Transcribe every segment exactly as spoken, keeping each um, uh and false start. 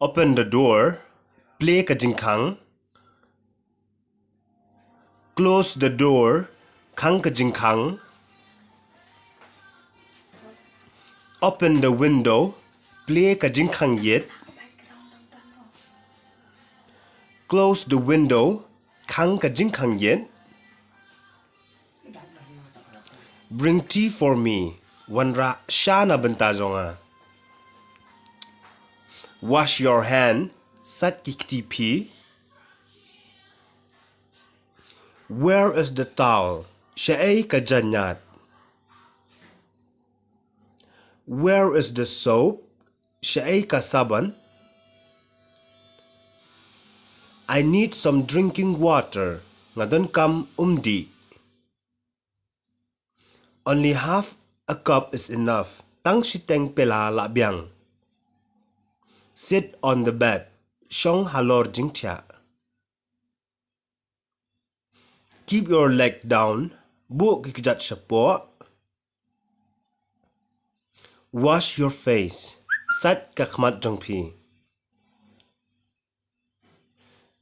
Open the door, plie ka jingkhang. Close the door, khang ka jingkhang. Open the window, plie ka jingkhang ïit. Close the window, khang ka jingkhang ïit. Bring tea for me, wanrah sha na bynta jong nga. Wash your hand, sait ki kti phi. Where is the towel? Shaei ka jaiñiat? Where is the soap? Shaei ka sabon? I need some drinking water. Nga donkam umdih. Only half a cup is enough. Tang shiteng pela lah biang. Sit on the bed. Shong halor jingthiah. Keep your leg down. Buh ki kjat shapoh. Wash your face. Sait ka khmat jong phi.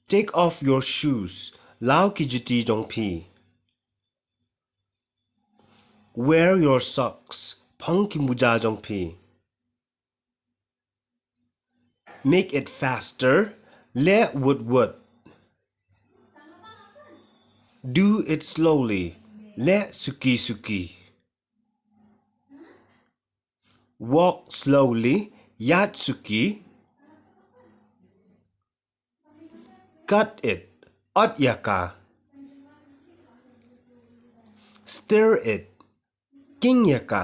Take off your shoes. Law ki juti jong phi. Wear your socks. Phong ki muja jong phi. Make it faster. Leh wut wut. Do it slowly. Leh suki suki. Walk slowly. Ïaid suki. Cut it. Ot ïa ka. Stir it. King ïa ka.